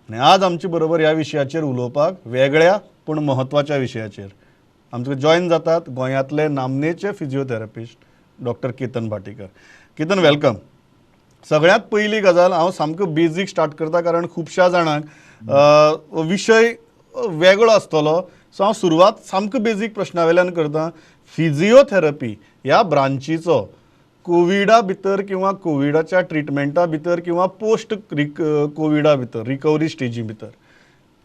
आनी आज आमचे बरोबर ह्या विशयाचेर उलोवपाक, वेगळ्या पूण म्हत्वाच्या विशयाचेर आमचे जॉयन जातात गोंयांतले नामनेचे physiotherapist doctor Ketan Bhatikar. Ketan, welcome. सगळ्यांत पयली गजाल, हांव सामको बेजीक स्टार्ट करता, कारण खुबश्या जाणांक विशय वेगळो आसतलो. सो हांव सुरवात सामको बेजीक प्रश्ना वेल्यान करता. फिजियोथेरपी ह्या ब्रांचीचो कोविडा भितर किंवा कोविडाच्या ट्रिटमेंटा भितर किंवा पोस्ट कोविडा भितर, रिकवरी स्टेजी भितर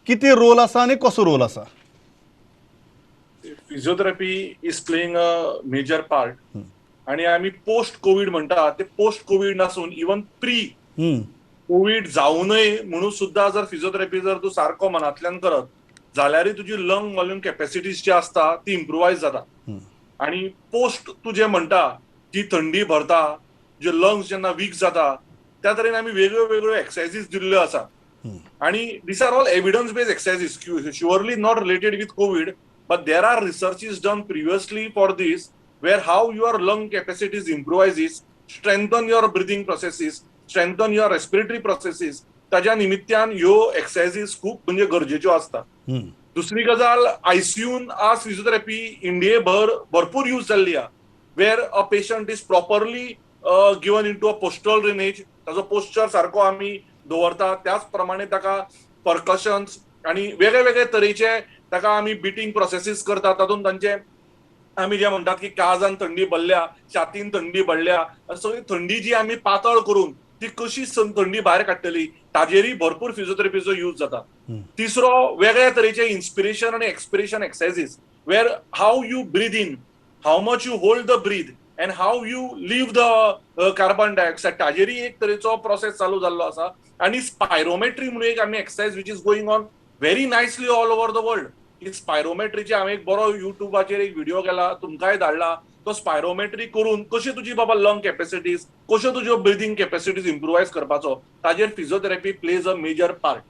कितें रोल आसा आनी कसो रोल आसा? Physiotherapy is playing a major part आणि आमी पोस्ट कोविड म्हणटा ते पोस्ट कोविड नासून इवन प्री कोविड जावनय म्हणून सुद्धा जर फिजिओथेरपी जर तूं सारको मनांतल्यान करत जाल्यारय तुजी लंग वॉल्यूम कॅपॅसिटीज जी आसता ती इम्प्रुवायज जाता. आणि पोस्ट तूं जे म्हणटा, जी थंडी भरता, जे लंग्स जेन्ना वीक जाता, त्या तरेन आमी वेगळ्यो वेगळ्यो एक्सरसाइजीस दिल्ल्यो आसा आणि these are all evidence based exercises, surely not related with COVID, but there are researches done previously for this, where how your lung capacities improvises, strengthen your breathing processes, strengthen your respiratory processes. ताज्या निमित्यान ह्यो exercises खूब म्हणजे गरजेच्यो आसता. दुसरी गजाल, आयसीयून आज फिजिओथेरपी इंडियेभर भरपूर यूज जाल्ली आहा, where a patient is properly given into a postural drainage. ताजो पोस्चर सारको आमी दवरता, त्याच प्रमाणे ताका परकशन्स आणि वेगळे वेगळे तरेचे ताका आमी बिटींग प्रोसेसीस करता. तातूंत तांचे आमी जे म्हणटात की काळजान थंडी भरल्या, छातीन थंडी भरल्या, सगळी थंडी जी आमी पातळ करून ती कशी थंडी भायर काडटली, ताजेरय भरपूर फिजिओथेरपीचो यूज जाता. तिसरो, वेगळ्या तरेचे इन्स्पिरेशन आणि expiration exercises, where how you breathe in, how much you hold the breathe and how you leave the carbon dioxide, ताजेरय एक तरेचो प्रोसेस चालू जाल्लो आसा. आणि स्पायरोमेट्री म्हणून एक आमी exercise which is going on very nicely all over the world. ही स्पायरोमेट्रीची हांवें एक बरो युट्यूबाचेर एक व्हिडिओ केला, तुमकांय धाडला. तो स्पायरोमेट्री करून कशी तुजी बाबा लंग कॅपॅसिटीज, कश्यो तुज्यो ब्रिदींग कॅपॅसिटीज इम्प्रुवायज करपाचो, ताजेर physiotherapy plays a major part.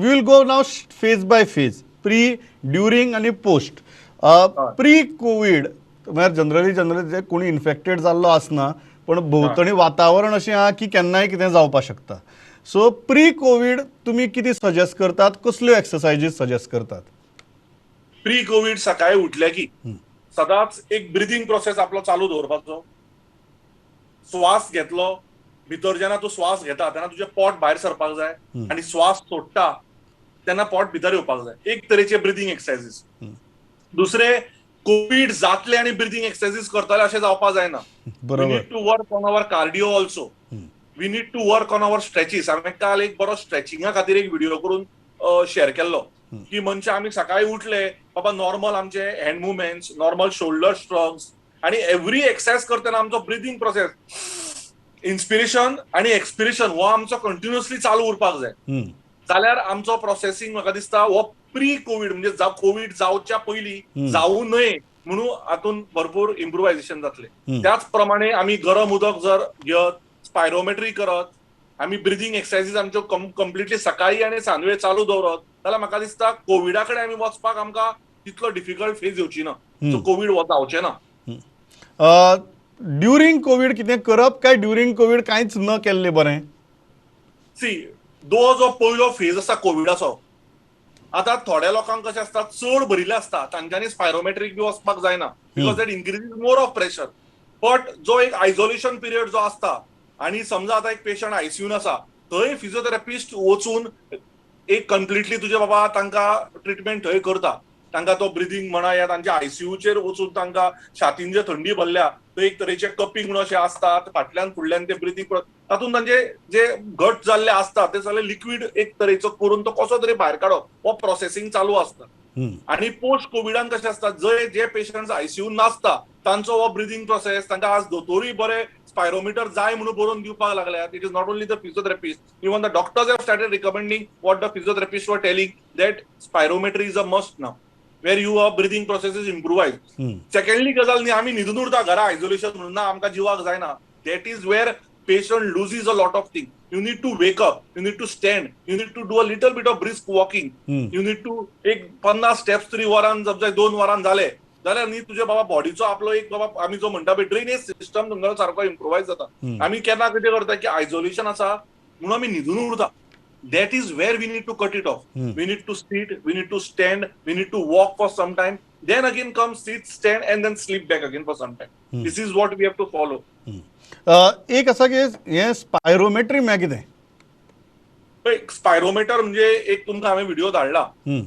We'll go now phase by phase, pre, during आणि पोस्ट. प्री कोवीड म्हळ्यार जनरली जे कोणी इन्फेक्टेड जाल्लो आसना, पण भोंवतणी वातावरण अशें आहा की केन्नाय कितें जावपाक शकता. सो प्री कोवीड तुमी कितें सजेस्ट करतात, कसल्यो एक्सरसायजीस सजेस्ट करतात? प्री कोवीड सकाळी उठले की सदांच एक ब्रिदींग प्रोसेस आपलो चालू दवरपाचो. श्वास घेतलो भितर, जेन्ना तूं श्वास घेता तेन्ना तुजें पोट भायर सरपाक जाय आनी श्वास सोडटा तेन्ना पोट भितर येवपाक जाय. एक तरेचे ब्रिदींग एक्सरसाइजीस. दुसरे, कोवीड जातले आनी ब्रिदींग एक्सरसाइजीस करतले अशें जावपाक जायना. We need to work on our cardio also, we need to work on our stretches. हांवें काल एक बरो स्ट्रेचिंगा खातीर एक व्हिडिओ करून शेअर केल्लो की मनशां आमी सकाळी उठले बाबा, नॉर्मल आमचे hand movements, normal shoulder shrugs आणि एव्हरी एक्सरसाइज करतना आमचो ब्रिदींग प्रोसेस, इन्स्पिरेशन आणि एक्सपिरेशन हो आमचो कंटिन्युअसली चालू उरपाक जाय. जाल्यार आमचो प्रोसेसिंग म्हाका दिसता हो प्री कोवीड म्हणजे कोवीड जावच्या पयलीं जावू नये म्हणून हातून भरपूर इम्प्रुवायझेशन जातले. त्याच प्रमाणे आमी गरम उदक जर घेत, स्पायरोमेट्री करत, आमी ब्रिदींग एक्सरसाइजीस आमच्यो कंप्लिटली सकाळी आनी सांजवेळ चालू दवरत जाल्यार म्हाका दिसता कोविडा कडेन आमी वचपाक आमकां तितलो डिफिकल्ट फेज येवची ना. सो कोवीड हो जावचें ना. ड्युरींग कोवीड कितें करप काय ड्युरींग कोवीड कांयच न केल्लें बरें? सी, दो जो पयलो फेज आसा कोविडाचो, आतां थोड्या लोकांक कशें आसता, चड भरिल्ले आसता, तांच्यांनी स्पायरोमेट्रीक बी वचपाक जायना because that increases more of pressure. But जो एक आयसोलेशन पिरियड जो आसता आणि समजा आतां एक पेशंट आयसीयून आसा, थंय फिजियोथेरपिस्ट वचून एक कंप्लिटली तुजे बाबा तांकां ट्रिटमेंट थंय करता. तांकां तो ब्रिदींग म्हणा या तांच्या आयसीयूचेर वचून तांकां छातीन जे थंडी भरल्या थंय एक तरेचे कपींग म्हणून अशें आसता, फाटल्यान फुडल्यान ते ब्रिदींग, तातूंत तांचे जे घट जाल्ले आसता ते सगळे लिक्वीड एक तरेचो करून तो कसो तरी भायर काडप, हो प्रोसेसींग चालू आसता. आणि पोस्ट कोविडान कशें आसता, जंय जे पेशंट आयसीयून नासता तांचो हो ब्रिदींग प्रोसेस, तांकां आज दोतोरूय बरे स्पायरोमिटर जाय म्हणून बरोवन दिवपाक लागल्यात. It is not only the physiotherapist, even the doctors have started recommending what the physiotherapist were telling, that spirometry is a must now, where your breathing process is improvise. Secondly गजाल न्ही, आमी न्हिदून उरता घरा आयसोलेशन म्हणून, ना आमकां जिवाक जायना. That is where patient loses a lot of thing. You need to wake up, you need to stand, you need to do a little bit of brisk walking, you need to एक 50 steps तरी वरान समजा 2 वरान जाले जाल्यार न्ही तुजे बाबा बॉडीचो आपलो एक बाबा आमी जो म्हणटा पळय ड्रेनेज सिस्टम तुमगेलो सारको इम्प्रोवायज जाता. आमी केन्ना कितें करता की आयसोलेशन आसा म्हणून आमी न्हिदून उरता. That is where we need to cut it off. We need to sit, we need to stand, we need to walk for some time, then again come sit, stand and then sleep back again for some time. This is what we have to follow. एक आसा की हें spirometry म्हळ्यार कितें? Spirometer म्हणजे एक तुमकां हांवें व्हिडिओ धाडला,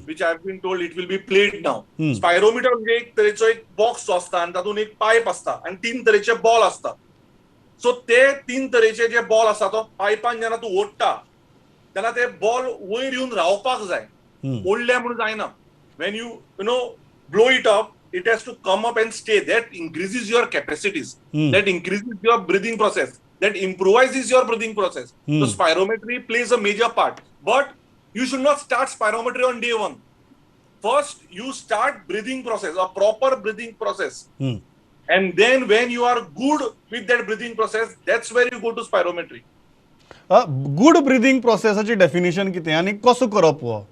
which I have been told it will be played now. Spirometer म्हणजे एक तरेचो एक बॉक्स जो आसता आनी तातूंत एक पायप आसता आनी तीन तरेचे बॉल आसता. सो ते तीन तरेचे जे बॉल आसता तो पायपान जेन्ना तूं ओडटा तेन्ना ते बॉल वयर येवन रावपाक जाय, ओडले म्हणून जायना. When you know blow it up, it has to come up and stay. That increases your capacities, that increases your breathing process, that improvises your breathing process. So spirometry plays a major part, but you should not start spirometry on day one. First you start breathing process, a proper breathing process, and then when you are good with that breathing process, that's where you go to spirometry. Good breathing process definition कितें आनी कसो करप हो?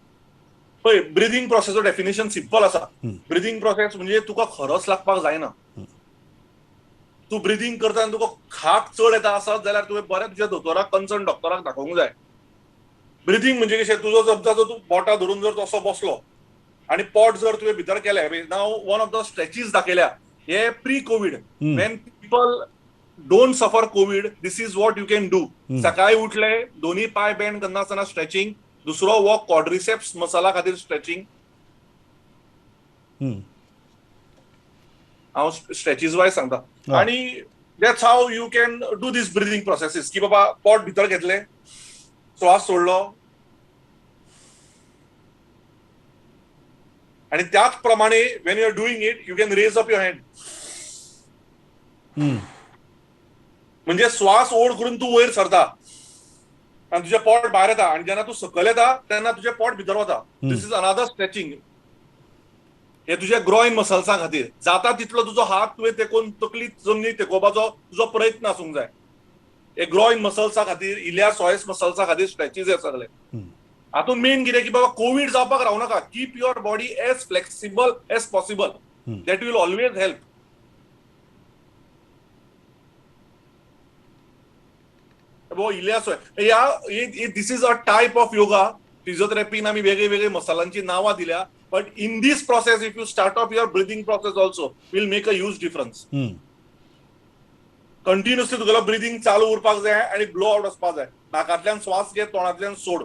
पळय, breathing प्रोसेसचो definition simple आसा. Breathing process म्हणजे तुका खरस लागपाक जायना. तूं ब्रिदींग करता आनी तुका खाक चड येता आसत जाल्यार तुवें बरें तुज्या दोतोराक, कन्सर्न डॉक्टराक दाखोवंक जाय. ब्रिदींग म्हणजे कशें, तुजो समजा तूं बोटां धरून जर तसो बसलो आनी पोट जर तुवें भितर केलें, now one of the stretches दाखयल्या हे pre COVID, when people don't suffer COVID, this is what you can do. सकाळी उठले, दोन्ही पांय बेंड करनासतना स्ट्रेचिंग, दुसरो वॉक क्वाड्रिसेप्स मसला खातीर स्ट्रेचिंग. हांव स्ट्रेचीज वायज सांगता. आनी that's how you can do this breathing processes की बाबा पोट भितर घेतले, श्वास सोडलो, आनी त्याच प्रमाणे when you are doing it you can raise up your hand. म्हणजे श्वास ओढ करून तूं वयर सरता आनी तुजें पोट भायर येता, आनी जेन्ना तूं सकयल येता तेन्ना तुजें पोट भितर वता. This is another stretching. हे तुज्या ग्रॉइन मसल्सां खातीर. जाता तितलो तुजो हात तुवें तेकोवन तकली जमनीक तेकोवपाचो तुजो प्रयत्न आसूंक जाय. हे ग्रॉइन मसल्सां खातीर, इल्या सॉयस मसल्सां खातीर स्ट्रेचीस हे सगळे. हातूंत मेन कितें की बाबा कोवीड जावपाक रावू नाका. Keep your body as flexible as possible, that will always help. ह्या this is a type of yoga. फिजियोथेरपीन आमी वेगळे वेगळे मसालांची नांवां दिल्या, but in this process if you start off your breathing process also will make a huge difference. Continuously तुगेलो breathing चालू उरपाक जाय आनी ब्लो आवट वचपाक जाय. नाकांतल्यान श्वास घे, तोंडांतल्यान सोड.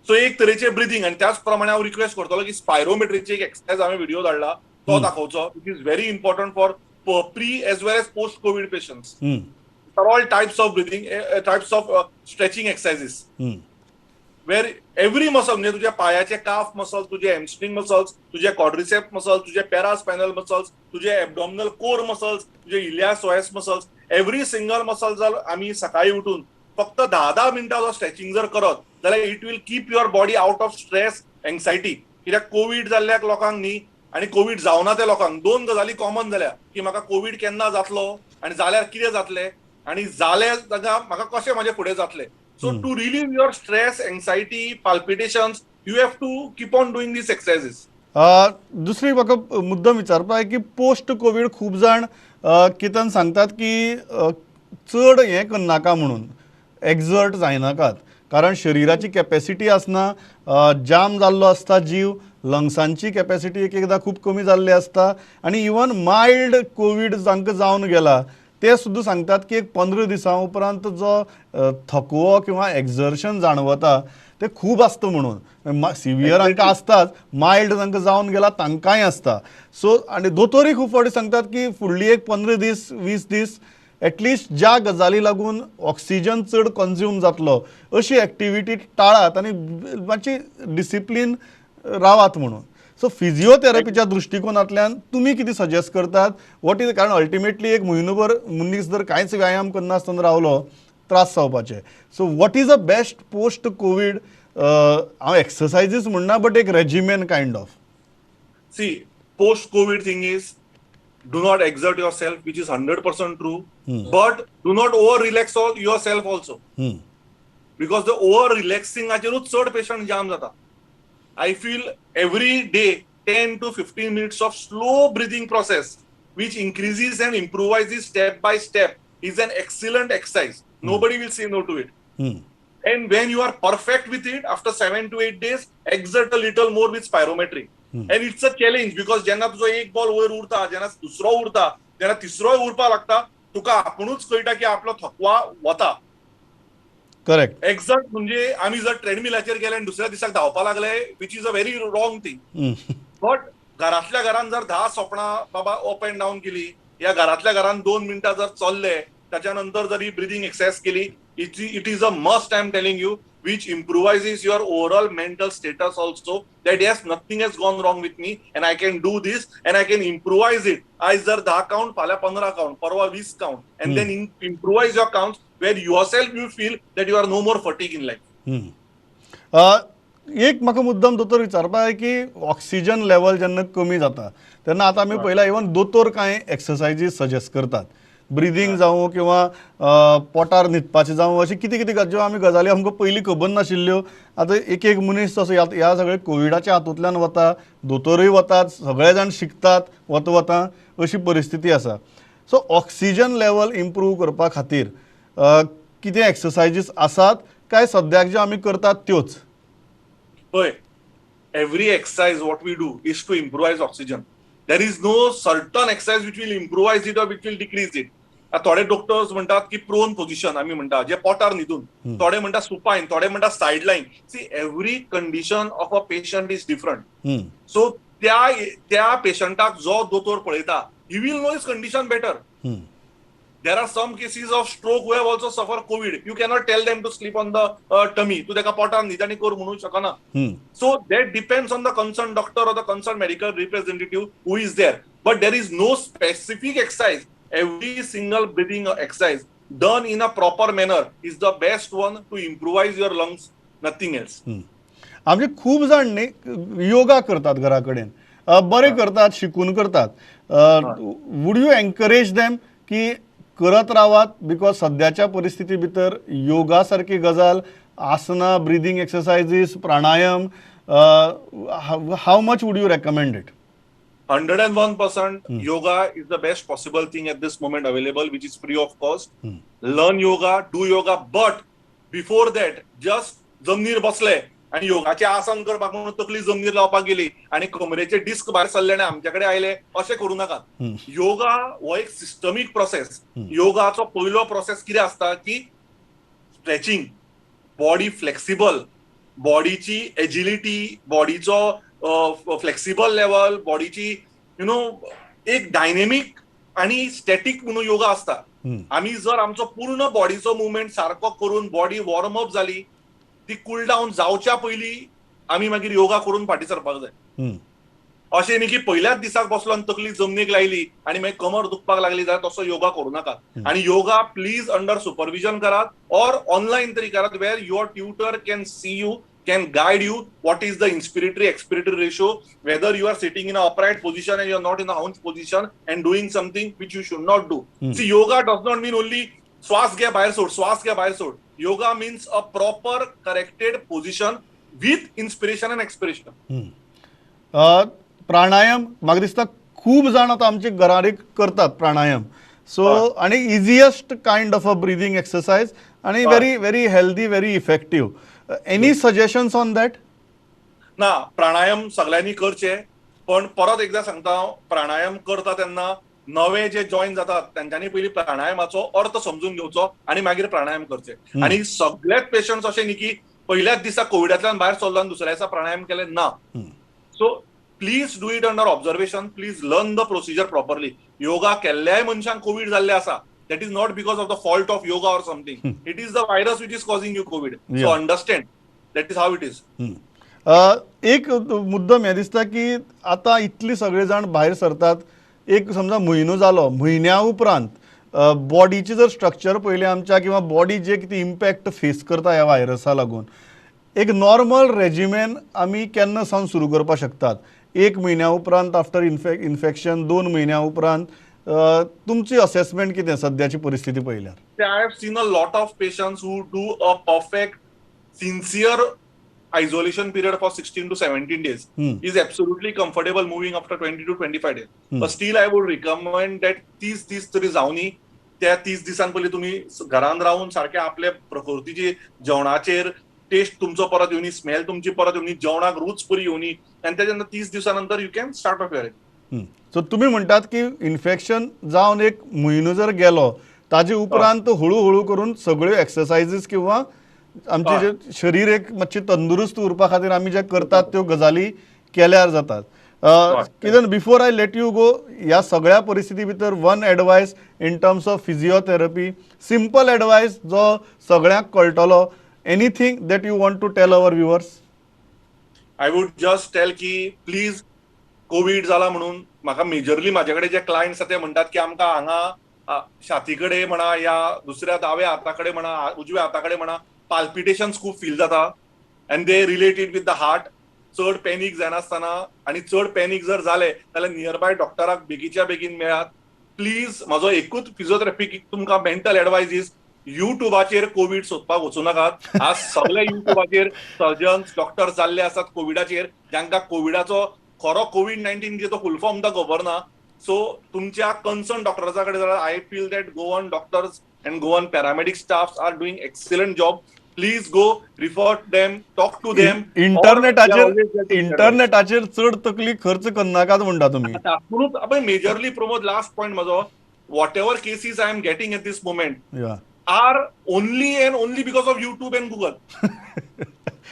सो एक तरेचे ब्रिदींग. आनी त्याच प्रमाणे हांव रिक्वेस्ट करतलो की स्पायरोमेट्रीची एक एक्सरसाइज हांवें व्हिडिओ धाडला तो दाखोवचो. It is very important for pre as well as post COVID patients. Are all types of breathing, types of stretching exercises where every muscle, म्हणजे तुझ्या पायाचे काफ मसल, तुझे हॅमस्ट्रिंग मसल्स, तुझे क्वाड्रिसेप मसल्स, तुझे पॅरास्पायनल muscles, तुझे एबडॉमिनल कोर muscles, तुझे iliopsoas muscles, every single muscle जर आमी सकाळी उठून फक्त 10-10 मिनटां जर स्ट्रेचिंग जर करत जाल्यार it will keep your body out of stress, anxiety. कित्याक कोवीड जाल्ल्या लोकांक न्ही आनी कोवीड जावना त्या लोकांक दोन गजाली कॉमन जाल्या की म्हाका कोवीड केन्ना जातलो आनी जाल्यार कितें जातलें, आनी जालें ताका म्हाका कशें म्हाजें फुडें जातलें. So to relieve your stress, anxiety, palpitations, you have to keep on doing these exercises. दुसरी म्हाका मुद्दम विचारपा की पोस्ट कोवीड खूब जाण कितन सांगतात की चड हें करनाका म्हणून, एक्झर्ट जायनाकात, कारण शरिराची कॅपेसिटी आसना, जाम जाल्लो आसता जीव, लंग्सांची कॅपेसिटी एक एकदां खूब कमी जाल्ली आसता, आनी इवन मायल्ड कोवीड जांकां जावन गेला ते सुद्दां सांगतात की एक 15 दिसां उपरांत जो थकवो किंवा एक्झर्शन जाणवता ते खूब आसता म्हणून. सिवियर हांकां आसताच, मायल्ड जांकां जावन गेला तांकांय आसता. सो आनी दोतोरूय खूब फावटी सांगतात की फुडली एक 15 दीस 20 दीस एटलिस्ट ज्या गजाली लागून ऑक्सिजन चड कन्ज्यूम जातलो अशी एक्टिविटी टाळात आनी मातशी डिसिप्लीन रावात म्हणून. सो फिजियोथेरपीच्या दृश्टिकोनांतल्यान तुमी कितें सजेस्ट करतात, what is, कारण अल्टिमेटली एक म्हयनोभर मनीस जर कांयच व्यायाम करनासतना रावलो त्रास जावपाचे. So what is a best post COVID, हांव एक्सरसायजीस म्हणना बट एक regimen kind of. See, post COVID thing is do not exert yourself, which is 100% true, but do not over relax yourself also, because the over रिलॅक्सिंगाचेरूच चड patient जाम जाता. I feel every day 10 to 15 minutes of slow breathing process, which increases and improvises step by step, is an excellent exercise. Nobody will say no to it. And when you are perfect with it, after 7 to 8 days, exert a little more with spirometry. And it's a challenge because जेन्ना तुजो एक ball वयर उरता, जेन्ना दुसरो उरता, जेन्ना तिसरोय उरपाक लागता, तुका आपुणूच कळटा की आपलो थकवा वता. करेक्ट. एक्झर्ट म्हणजे आमी जर ट्रेडमिलाचेर गेले आनी दुसऱ्या दिसाक धांवपा लागले, which is a very wrong thing. But घरांतल्या घरान जर 10 सोपणां बाबा अप अँड डावन केली, या घरांतल्या घरान 2 मिनटां जर चल्ले, त्याच्या नंतर जरी ब्रिदींग एक्सरसाइज केली, it is a must, I am telling you, which improvises your overall mental status also, that yes, nothing has gone wrong with me and I can do this and I can improvise it. आयज जर 10 count, फाल्यां 15 count, परवा 20 count, and then improvise your count where yourself you feel that you are no more fatigue in life. एक म्हाका मुद्दम दोतोर विचारपा जाय की ऑक्सिजन लेवल जेन्ना कमी जाता तेन्ना आतां आमी पळयला इवन दोतोर कांय एक्सरसायजीस सजेस्ट करतात, ब्रिदींग जावं किंवा पोटार न्हिदपाचें जावं, अशें कितें कितें ज्यो आमी गजाली आमकां पयलीं खबर नाशिल्ल्यो. आतां एक एक मनीस तसो ह्या सगळे कोविडाच्या हातूंतल्यान वता, दोतोरूय वतात, सगळे जाण शिकतात वता वता, अशी परिस्थिती आसा. सो ऑक्सिजन लेवल इम्प्रूव करपा खातीर कितें एक्सरसायजीस आसात काय सद्याक ज्यो आमी करतात त्योच? पळय, every exercise what we do is to improvise oxygen. There is no certain exercise which will improvise it or which will decrease it. थोडे डॉक्टर्स म्हणटात की प्रोन पोझिशन आमी म्हणटा, जे पोटार न्हिदून, थोडे म्हणटा सुपायन, थोडे म्हणटा side lying. See, every condition of a patient is different. So त्या पेशंटाक जो दोतोर पळयता, he will know his condition better. There are some cases of stroke who have also suffer COVID. You cannot tell them to sleep on the tummy. तूं ताका पोटार न्हिद आनी कर म्हणूंक शकना. So that depends on the concern doctor or the concern medical representative who is there. But there is no specific exercise. Every single breathing exercise done in a proper manner is the best one to improvise your lungs, nothing else. आमचे खूब जाण न्ही योगा करतात घरा कडेन, बरे करतात, शिकून करतात. वूड you encourage them की करत रावात, because सद्याच्या परिस्थिती भितर योगा सारकी गजाल, आसना, breathing exercises, pranayama, how much would you recommend it? 101% yoga is the best possible thing at this moment available, which is free of cost. Learn yoga, do yoga, but before that, just जमनीर बसले आणि योगाचे आसन करपाक म्हणून तकली जमनीर लावपाक गेली आणि कमरेचे डिस्क भायर सरले आणि आमचे कडेन आयले, अशें करूं नाकात. योगा हो एक सिस्टमीक प्रोसेस. योगाचो पयलो प्रोसेस कितें आसता की स्ट्रेचिंग, बॉडी फ्लेक्सिबल, बॉडीची एजिलिटी, बॉडीचो फ्लेक्सिबल लेवल, बॉडीची you know एक डायनेमीक आणि स्टॅटीक म्हणून योगा आसता. आमी जर आमचो पूर्ण बॉडीचो मुवमेंट सारको करून बॉडी वॉर्म अप जाली, ती कूल डावन जावच्या पयलीं आमी मागीर योगा करून फाटीं सरपाक जाय. अशें न्ही की पयल्याच दिसाक बसलो आनी तकली जमनीक लायली आनी मागीर कमर दुखपाक लागली जाल्यार तसो योगा करूं नाकात. आनी योगा प्लीज अंडर सुपरविजन करात ऑर ऑनलायन तरी करात, where your tutor can see you, can guide you what is the inspiratory expiratory ratio, whether you are sitting in an upright position and you are not in a hunch position and doing something which you should not do. See, yoga does not mean only swas घे भायर सोड, swas घे भायर सोड. Yoga means a proper corrected position with inspiration and expiration. Pranayama म्हाका दिसता खूब जाण आतां आमचे घरांनी करतात प्राणायाम. सो आनी easiest kind of a breathing exercise आनी very very healthy, very effective. Any suggestions on that? ना, प्राणायाम सगळ्यांनी करचे, पण परत एकदा सांगता, प्राणायाम करता तेन्ना नवे जे जॉईन जातात तेंच्यांनी पयलीं प्राणायामाचो अर्थ समजून घेवचो आनी मागीर प्राणायाम करचे. आनी सगळेच पेशंट्स अशे न्ही की पयल्याच दिसा कोविडांतल्यान भायर सरलो आनी दुसऱ्या दिसा प्राणायाम केले ना. So please do it under observation, please learn the procedure properly. Yoga केल्ल्याय मनशांक कोवीड जाल्ले आसा. That is not because of the fault of yoga or something. It is the virus which is causing you COVID. So understand, that is how it is. एक मुद्दम हें दिसता की आतां इतली सगळे जाण भायर सरतात, एक समजा म्हयनो जालो, म्हयन्या उपरांत बॉडीची जर स्ट्रक्चर पळयलें आमच्या किंवा बॉडी जे कितें इम्पॅक्ट फेस करता ह्या व्हायरसा लागून, एक नॉर्मल रेजिमेन आमी केन्ना सावन सुरू करपाक शकतात? एक म्हयन्या उपरांत आफ्टर इन्फेक्शन, 2 म्हयन्या उपरांत, तुमची असेसमेंट कितें सद्याची परिस्थिती पळयल्यार? I have seen a lot of patients who do a perfect sincere isolation period for 16 to 17 days is absolutely comfortable moving after 20 to 25 days. But still I would recommend that 30 दीस तरी जावनी, त्या 30 दिसां पयलीं तुमी घरान रावन सारके आपले प्रकृतीचे जेवणाचेर टेस्ट तुमचो परत येवनी, स्मेल तुमची परत येवनी, जेवणाक रूच बरी येवनी आनी तेच्या नंतर 30 दिवसां नंतर you can start off your so तुमी म्हणटात की इन्फेक्शन जावन एक म्हयनो जर गेलो, ताजे उपरांत हळू हळू करून सगळ्यो एक्सरसायजीस किंवा आमचे जे शरीर एक मातशी तंदुरुस्त उरपा खातीर आमी जे करतात त्यो गजाली केल्यार जातात. कितें, before I let you go, ह्या सगळ्या परिस्थिती भितर one advice in terms of physiotherapy, simple advice जो सगळ्यांक कळटलो, anything that you want to tell our viewers? I would just tell की प्लीज, कोवीड जाला म्हणून म्हाका मेजरली म्हाजे कडेन जे क्लायंट्स आसा ते म्हणटात की आमकां हांगा छाती कडेन म्हणा या दुसऱ्या दाव्या हाता कडेन म्हणा, उजव्या हाता कडेन म्हणा, पाल्पिटेशन्स खूब फील जाता and they related with the heart. चड पॅनीक जायनासतना आनी चड पॅनीक जर जाले जाल्यार नियर बाय डॉक्टराक बेगीच्या बेगीन मेळात प्लीज. म्हजो एकूच फिजियोथेरपी तुमकां मेंटल एडवायज is, युट्यूबाचेर कोवीड सोदपाक वचूं नाकात. आज सगळे युट्यूबाचेर सर्जन्स, डॉक्टर जाल्ले आसात कोविडाचेर, जांकां कोविडाचो खरो कोवीड-19 तो फुल फॉर्म तो खबर ना. सो तुमच्या कन्सर्न डॉक्टर्सा कडेन जाल्यार, I feel that Goan doctors and Goan paramedic staff are doing excellent job. Please go refer them, talk to them. इंटरनेटाचेर इंटरनेटाचेर चड तकली खर्च करनाकात म्हणटा तुमी. म्हणून मेजरली प्रमोद, लास्ट पॉयंट म्हजो, whatever cases I am getting at this moment are only and only because of YouTube and Google.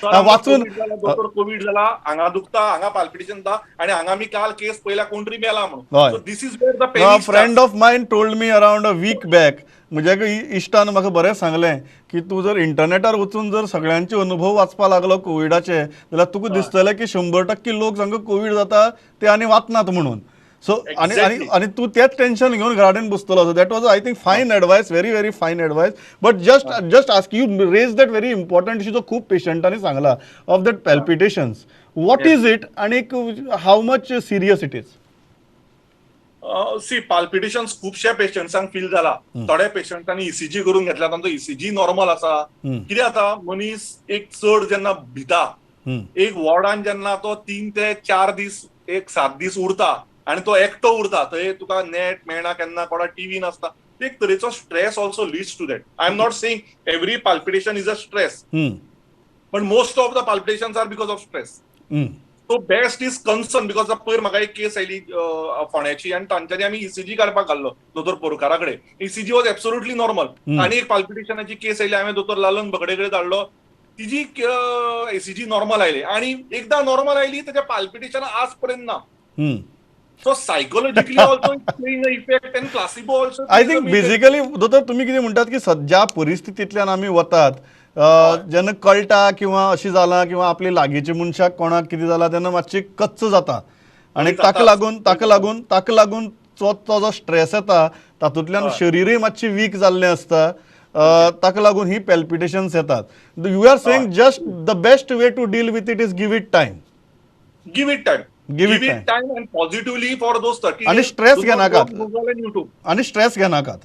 वाचून दोतोर, कोवीड जाला, हांगा दुखता, हांगा पाल्पिटेशन जाता आणि हांगा मी काल केस पयला, कोण तरी मेला म्हणून. This is where the Friend of mine told me around a week back, म्हज्या इश्टान म्हाका बरें सांगलें की तूं जर इंटरनेटार वचून जर सगळ्यांचे अनुभव वाचपाक लागलो कोविडाचे जाल्यार तुका दिसतलें की 100% लोक जांकां कोवीड जाता ते आनी वचनात म्हणून. सो आनी आनी आनी तूं तेच टेन्शन घेवन घरा कडेन बसतलो. So that was, I think, fine advice, very very fine advice. But just ask you, raise that very important issue जो खूब पेशंटांनी सांगला of that palpitations. What is it आनी how much serious it is? C, palpitation खुबश्या पेशंट्सांक feel जाला. थोड्या पेशंटांनी ECG करून घेतला, तांचो ईसीजी नॉर्मल आसा. कितें जाता, मनीस एक चड जेन्ना भिता, एक वॉर्डान जेन्ना तो 3 ते 4 दीस, एक 7 दीस उरता आनी तो एकटो उरता, थंय तुका नेट मेळना, केन्ना कोणा टीव्ही नासता, एक तरेचो stress also leads to that. I am not saying every palpitation is a stress, पण most of the palpitation are because of stress. So best is concern, because पयर म्हाका एक केस आयली फोंड्याची आनी तांच्यांनी आमी ईसीजी काडपाक घाल्लो दोतोर बोरकारा कडेन. ECG was absolutely normal. आनी एक पाल्पिटेशनाची केस आयली, हांवें दोतोर लालन बगडे कडेन धाडलो, तिजी ईसीजी नॉर्मल आयली आनी एकदां नॉर्मल आयली, तेच्या पाल्पिटेशन आज पर्यंत ना. So psychologically also playing effect and placebo also. I think basically दोतोर, तुमी कितें म्हणटात की सद्या परिस्थितींतल्यान आमी वतात, जेन्ना कळटा किंवा अशी जालां किंवा आपली लागींच्या मनशाक कोणाक कितें जालां, तेन्ना मातशी कच्च जाता आनी ताका लागून तो जो स्ट्रेस येता, तातूंतल्यान शरीरय मातशें वीक जाल्लें आसता. ताका लागून ही पॅल्पिटेशन्स येतात. You are saying just the best way to deal with it is give it time. Give it time. Give it it time and positively for those 30 आणि stress घेनाकात. Google and YouTube. आनी stress घेनाकात.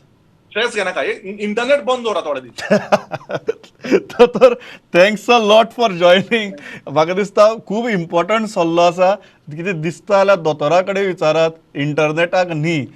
Stress घेनाका, internet बंद दवरा थोडे दीस. तर thanks a lot for joining. म्हाका दिसता खूब इम्पॉर्टंट सल्लो आसा. कितें दिसता जाल्यार दोतोरा कडेन विचारात, इंटरनेटाक न्ही.